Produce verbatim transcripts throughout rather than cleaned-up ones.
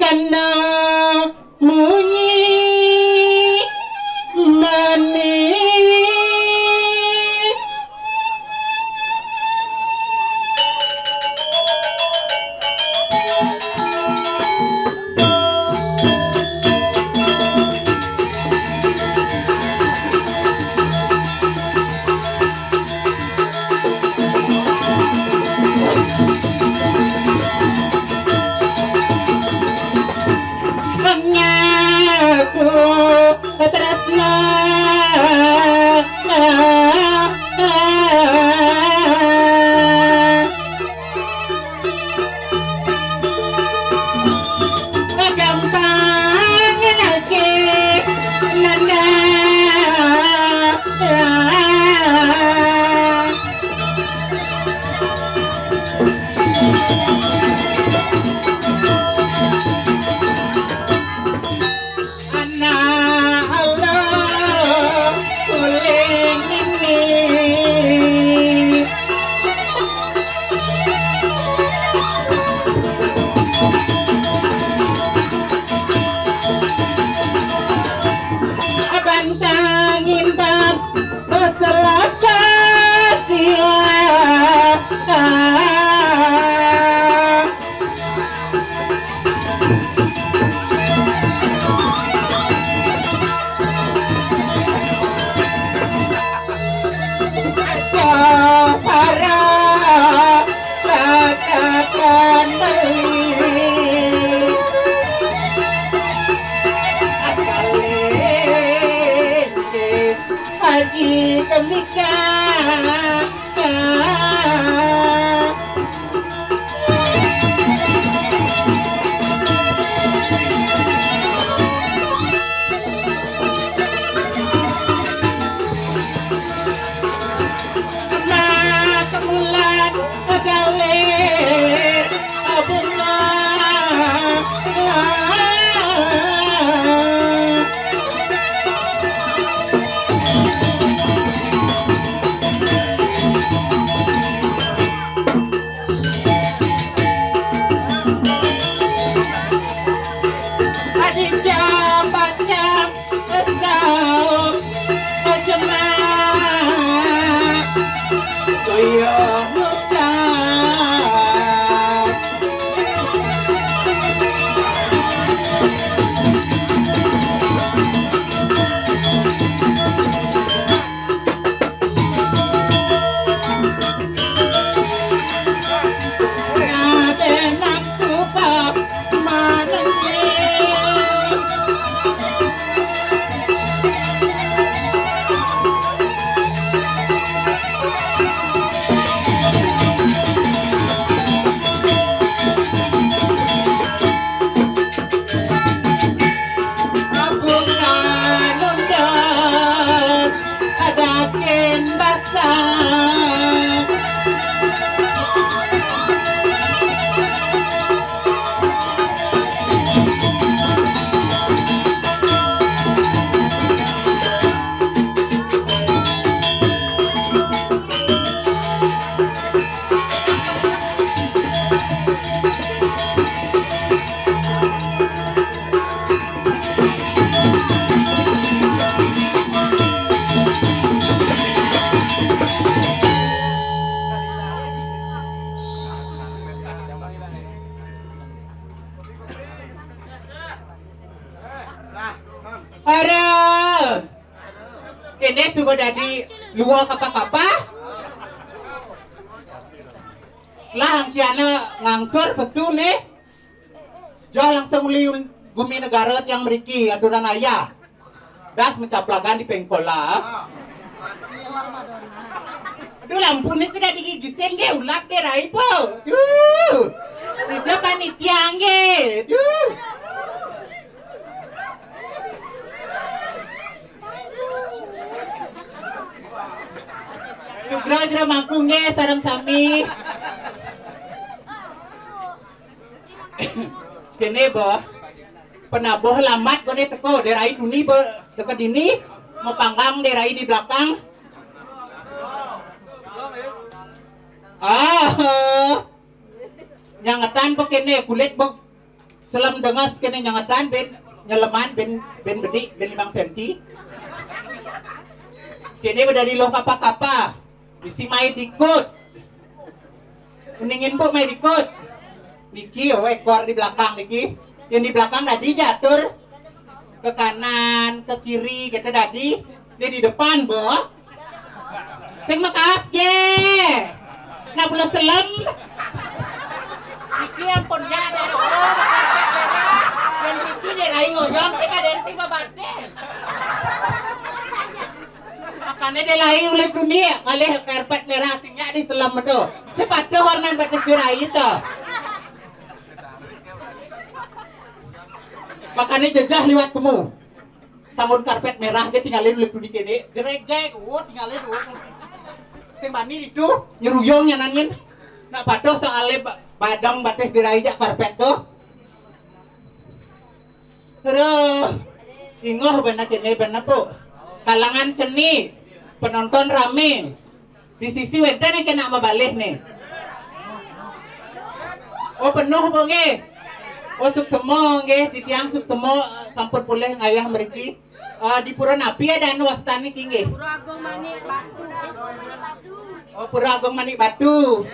Ana munyi manis. Mengaku tresna. Gampang lagi nanda. Anak Allah kuling ini. Abantangin bab beselaka dia. Para katakan beli. Haji kemika. Amat mulat kedalit bunga. Adi jam bacam esau jemak. Tuyuh ngucap. Aduh. Kéné suba dadi lua kapa-kapa. Lah angkiana ngangsur pesu né. Joh langsung uli gumi negara tiang mriki aturan ayah. Das mencaplagan di pengkola. Aduh, lampu né sudah digigisin gé, ulap dé rai po. Duh. Dija panitia gé. Duh. Sugra jero mangkung gé sareng sami. Kéné, Boh. Penabuh lambat koné teka, dé rai tuni ba deka dini, mapanggang dé rai di belakang. Ah, nyangetan ba kéné, kulit ba Selem denges kene nyengetan ben nyeleman ben ben bedik ben limang senti. Kene bedadi loh kapa-kapa. Isi mai dikut. Uningin bu mai dikut. Niki oh ekor di belakang niki. Yang di belakang tadi jatuh ke kanan, ke kiri kita tadi. Ini di depan, Bo. Sing mekas ge. Nak pula selem. Iki ampun ya ada. Yang iki dia lain ngoyong sing ada sing babatin. Makanya dia lain oleh dunia, oleh karpet merah singnya di selem itu. Sepatu warna batis dirai itu. Makanya jejah liwat kemu. Tanggun karpet merah ge tinggalin oleh kuning kene. Jerejek, oh tinggalin oh. Sing bani itu nyeruyong nyanangin. Nak patuh soale ba- badang batis dirai jak karpet tuh. Aduh, ingoh bener kene bener bu. Kalangan ceni, penonton rame. Di sisi wenten yang kena mabalih nih. Oh penuh bu nggih. Oh suksema nggih, titiang suksema eh, sampun pulih ngayah mriki. Eh, di pura napi ya dan wastan niki nggih? Pura Agung Manik Batu. Oh Pura Agung Manik Batu.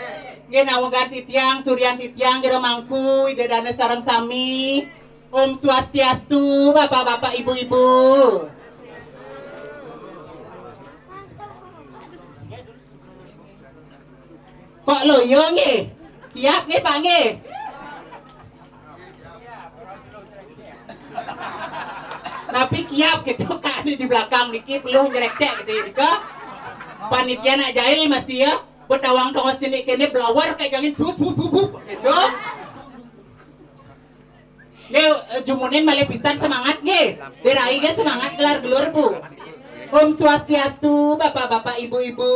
Nggih nawegan titiang, surian titiang jero mangku, ida dane sareng sami. Om Swastiastu, bapak-bapak, ibu-ibu. Kok loyo nggih? Kiap nggih Pak nggih? Tapi kiap gitu kan di belakang niki peluh nyerekcek gitu ya. Panitia nak jahil masih ya. Betawang tongos sini kene belawar kayak jangin bub bub bub bub gitu. Nggih, eh, jumunin malih pisan semangat nggih. Dirai nggih semangat gelar gelur Bu. Om Swastiastu, bapak-bapak, ibu-ibu.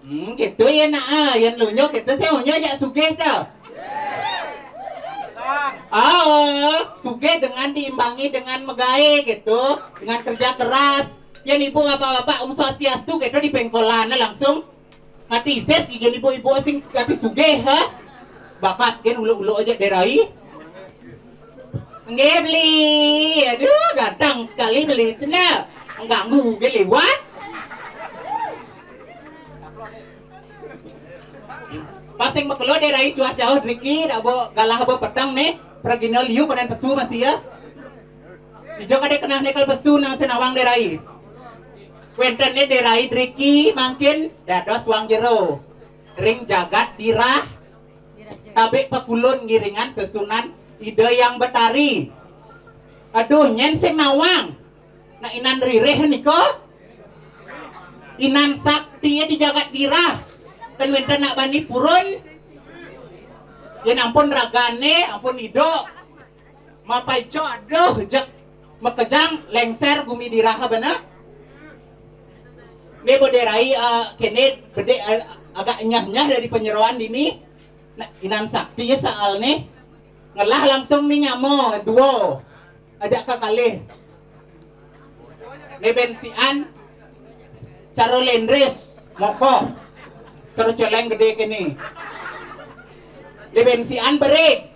Hmm, gitu ya nak, ah. Yang lunyo gitu saya unyo jak sugih dah. Oh, sugih dengan diimbangi dengan megae gitu, dengan kerja keras. Yang ibu bapak-bapak Om Swastiastu gitu di pengkolan langsung Mati ises gigin ibu-ibu sing kati sugih ha. Bakat gen ulo-ulo aja derai. Nggih beli. Aduh ganteng sekali beli tena. Ganggu ge lewat. Pasing makelo derai cuaca oh driki dak bo galah bo petang ne. Pragina liu panen pesu masih ya. Ijo kade kenah nekel pesu nang senawang derai. Wenten ne derai driki mangkin dados wang jero ring jagat dirah tabik pakulun ngiringan sesunan Ida Yang Betari. Aduh nyen sing nawang nak inan ririh niko inan sakti di jagat dirah kan wenten nak bani purun. Yen ampun ragane ampun ido. Mapaico aduh jek makejang lengser gumi diraha bana. Ne boderai uh, kene bede uh, agak nyah-nyah dari penyeroan dini. Nah, inan sakti ya soal ne ngelah langsung ni nyamo duo ajak ke kalih. Ne bensian caro lendres mokoh caro celeng gede kene. Ne bensian berik.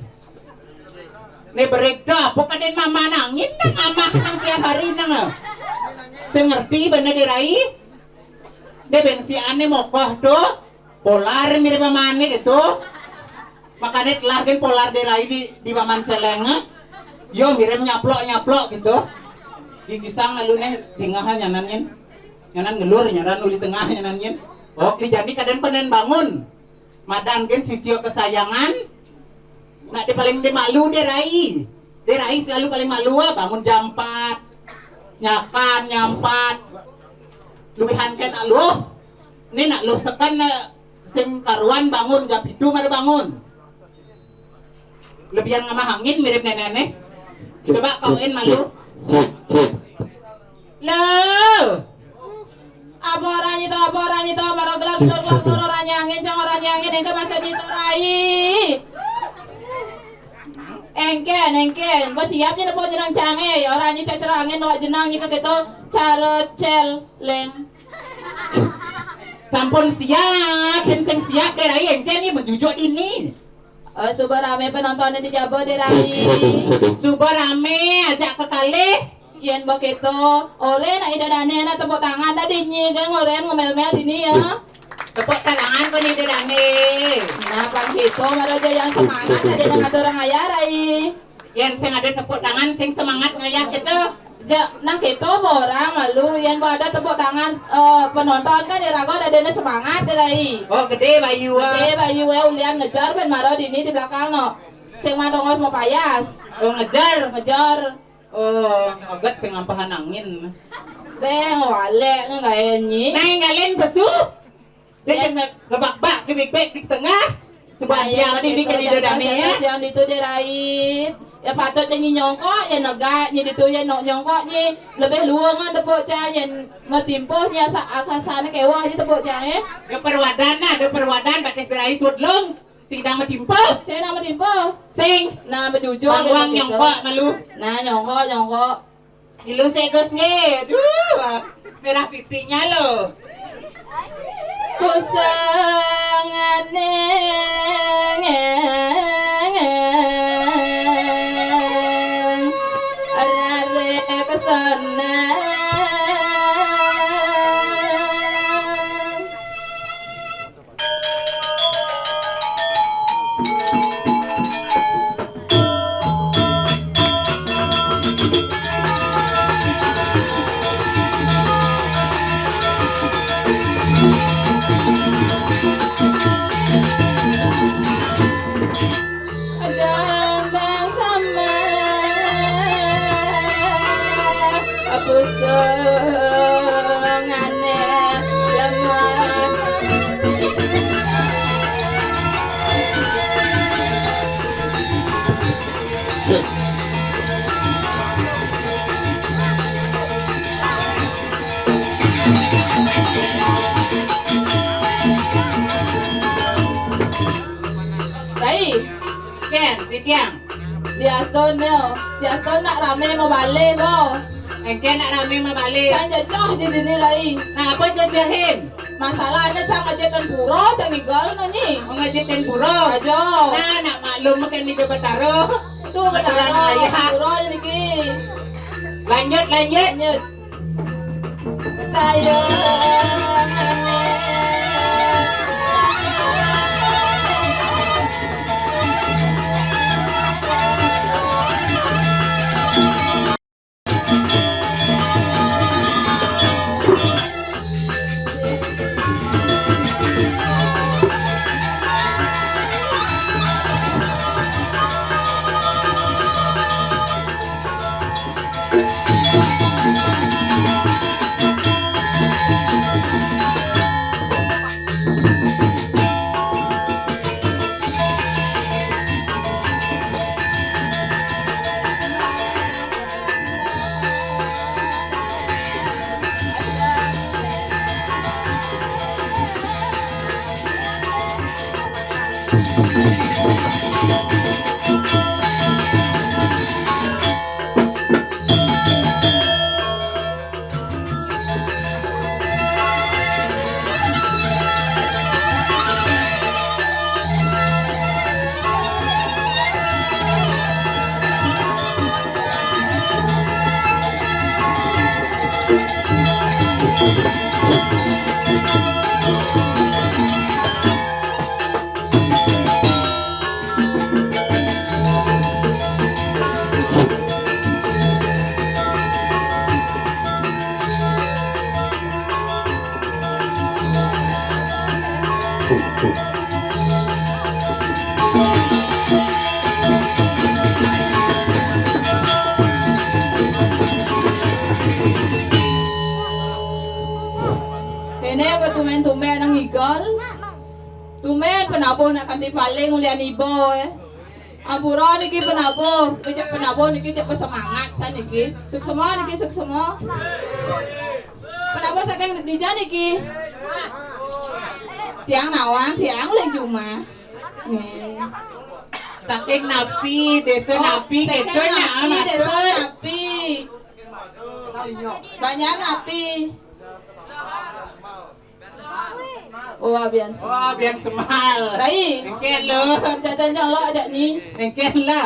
Ne berik dah apa kaden mama nangin nang amah nang tiap hari nang. Saya ngerti bener dirai. Ne bensian ne mokoh tuh polar mirip mamane gitu. Makanya telah kan polar derai di di paman celeng. Yo mirip nyaplok nyaplok gitu. Gigisang lalu nih dingahan nyanan nyen. Nyanan ngelur nyanan uli tengah nyanan nyen. Oh, di jani kadang penen bangun. Madan kan sisio kesayangan. Nak di paling di malu derai. Derai selalu paling malu ah, bangun jam empat. Nyakan nyampat. Luwihan kan aluh. Ini nak luh seken eh, sing karuan bangun jam itu mari bangun. Lebihan ngamah angin mirip nenek-nenek. Coba kawin malu. Lo. Apa orang itu, apa orang itu, maro gelar keluar keluar orang nyangin, cang orang nyangin, engke masa itu rai. Engken, engken, bos siap nih nepo jenang cange, orang ini cacer angin, wak jenang nyike gitu, cara celeng. Sampun siap, sing sing siap deh rai engke ni bejujuk dini. Eh, suba rame penontonné di jaba, Dé Rai. Suba rame, ajak kekalih. Yén begitu, orahang Ida Dané nak tepuk tangan, dah dinyi kan, orahang ngomel-mel dini ya. Tepuk tangan pun Ida Dané. Nah, pang gitu, mara aja yang semangat, ada yang ngatur ngayah, Rai. Yén sing ada tepuk tangan, sing semangat ngayah gitu. Ja, nah gitu, orang malu, yén kok ada tepuk tangan, eh, penonton kan, iraga ada dene semangat, Rai. Oh, gedé bayu, ah. Gedé bayu, eh, ulian ngejar, ben mara dini di belakang, no. Sing matongos mapayas. Oh, ngejar. Ngejar. Oh, ogat sing ngampahan angin. Beh, ngawalek, nggayen nyi. Nah, nggalin pesu. Dia jangan gebak-bak, gebik-bek di tengah. Suba tiang tadi di kali dodane ya. Yang ditu dia rait. Ya patut dia nyi nyongkok, ya negak, nyi ditu ya nok nyongkok nyi. Lebih luang ah tepuk cang, ya matimpuh nyi asa akasane kewah aja tepuk cang ya. Ada perwadan nah, ada perwadan batis gerai sudlung. Sing dang matimpuh. Sing dang matimpuh. Sing. Nah, bejujur. Bang Wang nyongkok malu. Nah, nyongkok, nyongkok. Ilu segus nge. Aduh, merah pipinya lo. Kusangane rare kesana. Adang bang sama pusungane lemah. Rai. Ken, titiang. Diastun yo, diastun nak rame mabale bo. Engke nak rame mabale. Cang jejeh di dini, Rai. Nah, apa jejehin? Masalahnya cang ngajit dan pura, cang igal no nyi. Oh, ngajit dan pura. Ajo. Nah, nak maklum makan di Betara. Tuh, Betara, pura niki. Lanjut, lanjut. Lanjut. Kene apa tumben-tumben nang igal? Tumben penabuh nak kanti paling ulian iba, eh. Ampura niki penabuh, becak penabuh niki cek bersemangat san niki. Suksema niki, suksema. Penabuh saking dija niki? Tiang nawang, tiang ulian jumah. Nih. Saking napi, desa napi, saking napi, desa napi. Banjar napi. Oh, abian. Oh, abian semal. Rai. Engken lo. Jatan jang lo ajak ni. Engken lo.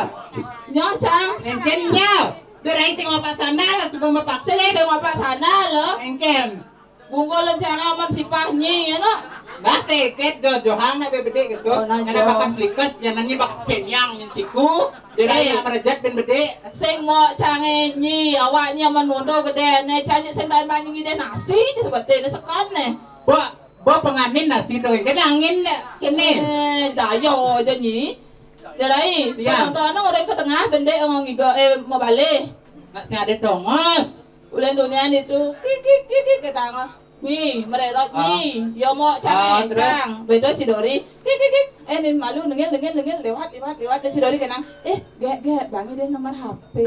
Nyoh cang. Engken nyoh. Deh rai sing mapak sandal, suba mapak sing. Sing mapak sandal lo. Engken. Bungkul lencana man sipah nyi, ya, no? Nah, seket jo, johang nak bebedik gitu. Oh, nah, ngana jo. Bakat likas, jangan nyi bakat kenyang, nyi siku. Deh rai nak merejat ben bedik. Sing mo cange nyi, awak nyi man mondo gede, ne cange sing tain banyi ngide nasi, je sebete ne sekan ne. Bo, bo penganin nasi tu, kena angin dah, kene. Eh, dayo je nyi. Deh rai, penonton orang ke tengah, bendek ngong iga, eh, mau balik. Nak sing ada tongos. Ulen dunia ni tu, kik, kik, kik, kik, kata ngong. Ni, merelot ni. Yo mo cang, cang. Bedo si Dori. Kik, kik, kik. Eh, ni malu, nengil, nengil, nengil. Lewat, lewat, lewat. Ni si Dori kenang. Eh, gek, gek. Bangi deh nomor H P.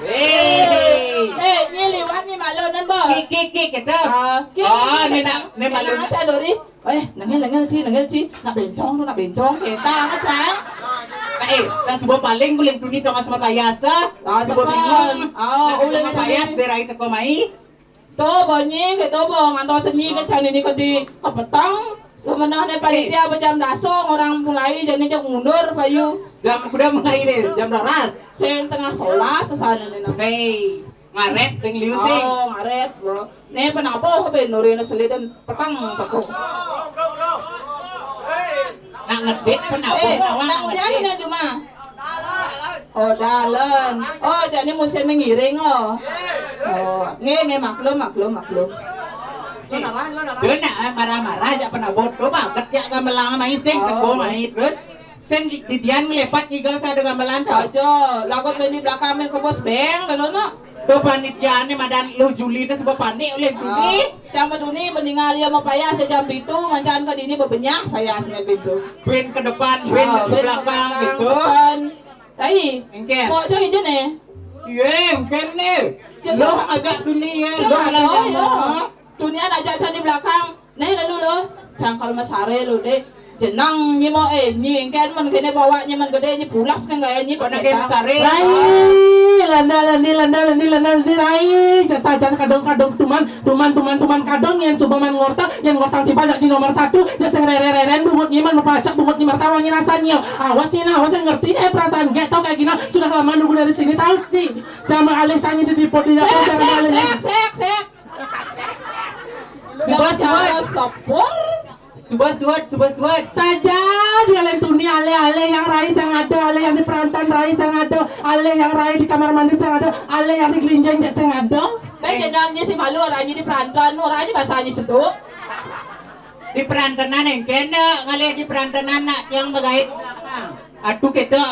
Hei. Eh, ni lewat ni malu nan, bo. Kik, kik, kik, gitu. Ah, kik, kik, kik, ni nak, ni malu. Kenang, cang Dori. Eh, nengil, nengil, ci, nengil, ci. Nak bencong tu, nak bencong. Kita, cang. Eh, nak sebuah paling, paling tuni dong asma payasa. Ah, sebuah bingung. Ah, nak ulen sebuah payas, deh rai teko mai. To, bonyi, ke to, bo, ngantos senyi ke cang ini ke di kepetang. Sebenarnya panitia bejam daso, orang mulai, jadi jang mundur, payu. Jam kuda mulai deh, jam doras. Sing tengah solas, sesana ni, no. Hei, ngaret, ping liu, sing. Oh, ngaret, bo. Ni penabo, be, nuri, no, seli dan petang, teko. Nak ngedit, penabo, eh, nak udah ni, cuma. Oh, dalan. Oh, jadi musim mengiring, oh. Oh, nge, nge, maklum, maklum, maklum. Dia nak, eh, marah-marah aja pernah bodoh banget ya gamelan sama ising, oh, teko mai terus. Sen di, di dian melepat ngigal saya dengan gamelan tu. Aja, lagu band di belakang main kebos beng, kalau nak. Tu panitia ni madan lu Juli tu sebab panik oleh Juli. Ah, cang beduni mendingan dia mau payah sejam pitu, mancan ke dini bebenyah payah sembilan pitu. Bin ke depan, bin ke belakang, gitu. Depan. Rai. Engken. Kok cari je ne? Iye, engken ne. Lo ajak dunia, lo ajak dunia. Dunia ajak cari belakang. Nih lalu lo, cangkal mesare lo, dek. Jenang ni mo, eh, ni engken man kene bawa ni man gede ni pulas kan gaya ni. Kau nak ke mesare? Rai, landa landi, landa landi, landa landi, rai. Jasa jan kadong-kadong tuman, tuman, tuman, tuman kadong yang coba man ngorta, yang ngortang tiba di nomor satu, jasa rere reren bungut ni man mepacak bungut ni mertawa ni rasanya. Awas ni nah, awas yang ngerti eh perasaan gak tau kayak gini. Sudah lama nunggu dari sini tahu di. Jangan alih canggih di dipot di dapur, jangan alih. Sek, sek, sek. Suba suat. Suba suat, suba suat. Saja dia lain tuni alih-alih yang rai sang ada, alih yang di perantan rai sang ada, alih yang rai di kamar mandi sang ada, alih yang di gelinjang je sang ada. Baik jenangnya si malu orangnya di perantan, orangnya bahasanya seduk. Di perantanan yang kena ngalih di perantanan nak yang begait belakang. Atuh kita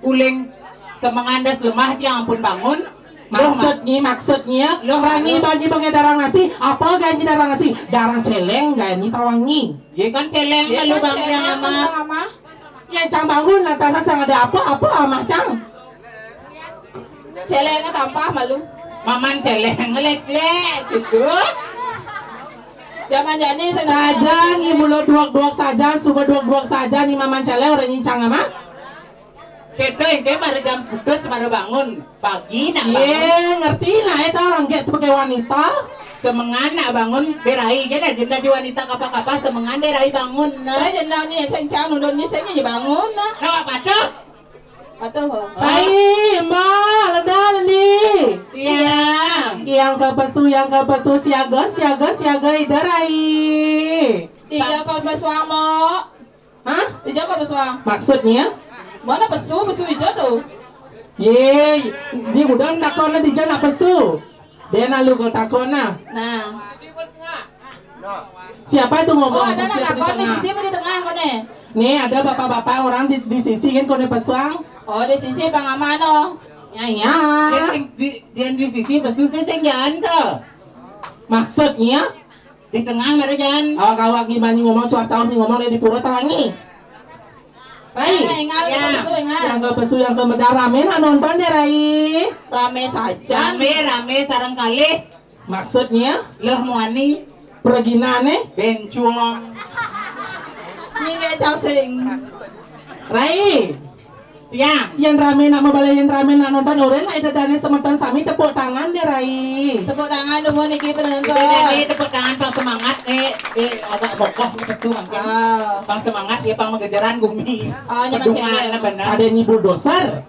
uling semengandas lemah dia ampun bangun. Maksudnya, maksudnya, lo rangi banji bangai darang nasi, apa ganji darang nasi? Darang celeng ganji tawangi. Ye kan celeng. Ye lalu kan bang celeng yang ama. Yang cang bangun lantas sang ada apa, apa amah cang? Celeng tampah malu. Maman celeng lek-lek gitu. Zaman jani saja ni mulut duak-duak saja, suba duak-duak saja ni maman celeng orang ni cang amah. Keto engke baru jam putus baru bangun. Pagi nak bangun. Ye, ngerti lah, eh, orang ge sebagai wanita. Semengan nak bangun, berai ge dah jenda di wanita kapa-kapa, semengan berai bangun nah. Lah jenda ni, cang-cang nundun ni, senya je bangun nah. Nah, patuh. Patuh. Rai, Mbak, lenda lendi. Tiang. Yang ke pesu, yang ke pesu, siaga, siaga, siaga, ida rai. Tiga kau bersuamo. Hah? Ijo ka pesuang. Maksudnya? Mana pesu, pesu ijo tu? Ye, dia udah nakon dija nak pesu. Dia nak lu takon nah. Nah. Siapa itu ngomong? Oh, ada nak takon di sisi apa di tengah kau ni? Nih, ada bapak-bapak orang di, di sisi kan kau ni pesuang. Oh, di sisi Bang Aman oh. Ya, ya. Dia di, dia di sisi pesu saya sing jalan tu. Maksudnya? Di tengah mara jan. Awak-awak gimana ngomong cuar cauh ni ngomong di pura tawangi. Rai. Nah, ingat, ya. Kita betul ingat. Yang ke pesu yang ke medar rame nak nonton ya Rai. Rame saja. Rame rame sarang kali. Maksudnya? Leh muani. Pergina ne? Bencuang. Ni nggak cau sing. Rai. Tiang. Yén ramé nak mabalih, yén ramé nak nonton, urip nak ida dané semeton sami tepuk tangan deh, Rai. Tepuk tangan dulu niki penonton. Ida dané tepuk tangan pang semangat, eh, eh, agak kokoh nih pesu mangkin. Ah. Pang semangat ya, pang magejeran gumi. Ah, nyaman. Pedungan cewek. Nah, benar. Ada nyi bulldozer.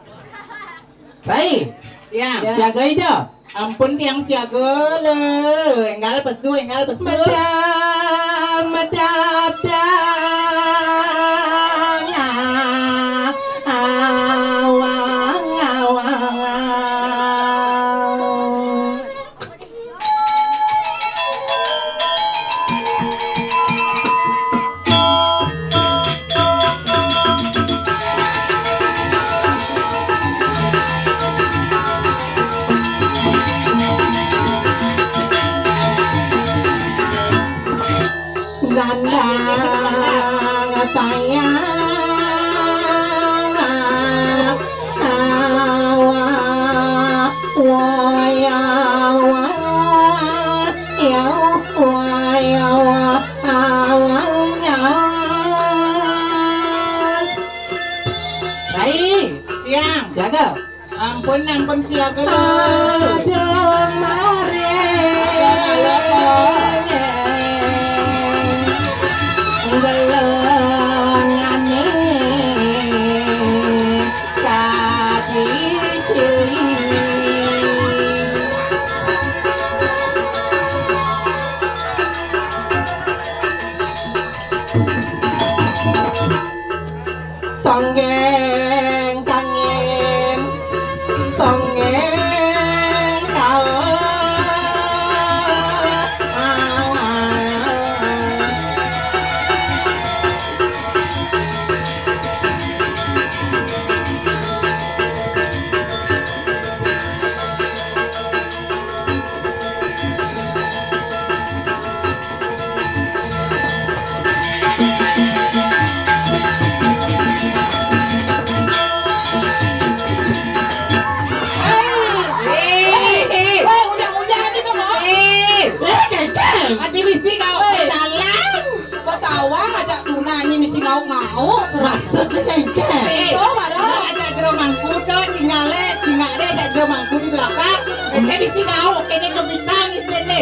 Rai. Tiang. Ya. Siaga ida. Ampun tiang siaga le, énggal pesu, énggal pesu. Medap, medap dang, awang, awang. Nandang tayang, awak, waya, waya, waya, awak, nyas. Rai. Tiang. Siaga. Ampun, ampun, siaga. Aduh, mari. Gelongané kadi cilik. Songgéng kangin, songgéng kaon. Woi, udah-udah aja dong, oh. Eh, eh, Cécéng. Ati misi kau. Woi. Jalan. Ketawa ngajak tuna ini mesti ngauk-ngauk. Maksudnya Cécéng. Itu baru. Ajak jero mangku tuh, tinggalé, tinggalé ajak jero mangku di belakang. Oke, mesti ngauk. Ini ke bintang di sini.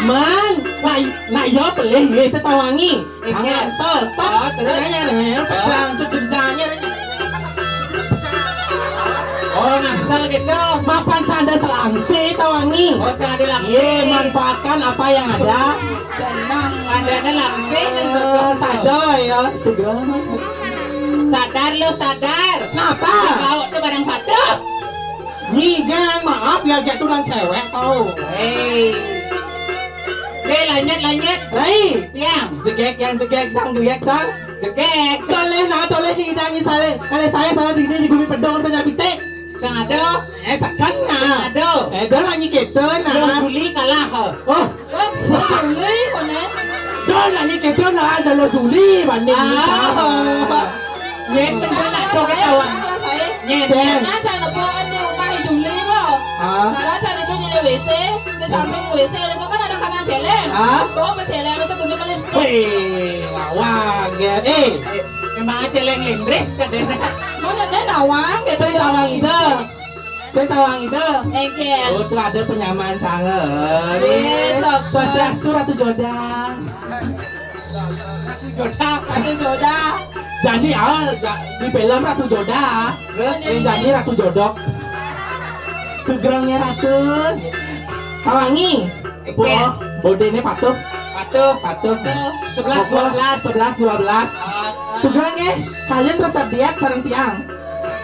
Man, wah, nak yo pelih, wis tawangi. Jangan sol, stop. Oh, terus? Nanya, nanya, pegang, cucuk, jangan. Oh, ngasal gitu. Mapan sanda selangsi tawangi. Oh, sanda langsé. Iya, manfaatkan apa yang ada. Senang. Adanya langsé. Eh, saja ya, segera. Sadar lo, sadar. Kenapa? Kau tuh barang patuh. Nyi, jangan maaf ya, jatuh dan cewek tau. Hei. Oke, lanjut, lanjut. Rai. Tiang. Jegek, yang jegek, cang, jegek, cang. Jegek. Toleh, nah, toleh, di idang, di salé. Kalau saya salah di, di gumi pedong, di banjar pitik. Sang ada. Eh, sakan, nah. Sang ada. Eh, dah lah, nyi kita, nah. Lo Juli kalah, ha. Oh. Wah, wah, Juli, koné. Dah lah, nyi kita, nah, ada lo Juli, banding. Ah. Cang. Yén temen nak tok ketawa. Nyet. Céng. Nah, jangan buat di rumah Juli kok. Ah. Malah tadi tuh jadi W C, di samping W C itu kan ada kanan céléng. Ah. Bawa ke céléng itu tuh lipstik. Wih, lawang ya. Eh, memang céléng lindris kadéna. Mau nanya nawang gitu. Saya tawang ida. Saya tawang ida. Engké. Oh, tuh ada penyamaan calon. Iya, sok. Swastiastu, Ratu Joda. Ratu Joda. Ratu Joda. Jani, ah, ja-, di film Ratu Joda. Terus? Yang Jani Ratu Jodok. Sugrengé Ratu. Tawangi. Oke. Bo-, bodéné patuh. Patuh. Patuh. Patuh. Sebelas, dua belas. Sebelas, dua belas. Ah. Sugrengé, kalian resep diet sareng tiang.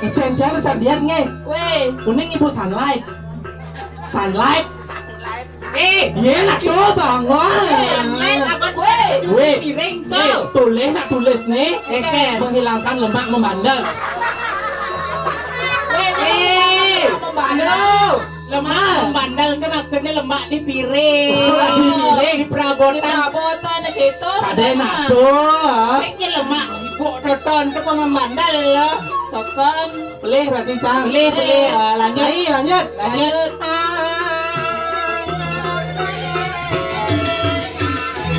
Icén tiang resep diet nggih. Wéh. Uning ibu Sunlight. Sunlight. Eh, iya lah tuh bangun. Wéh. Wéh. Piring tuh. Eh, tulis nak tulis nih. Oke. Menghilangkan lemak membandel. Wéh, eh, lemak membandel. Lemak membandel itu maksudnya lemak di piring. Oh, di piring. Di perabotan. Di perabotan gitu. Ada enak tuh. Ini lemak ibu toton itu membandel loh. Sokon. Pelih berarti, Cang. Pelih, pelih. Eh, lanjut. Ayo, lanjut. Lanjut. Lanjut.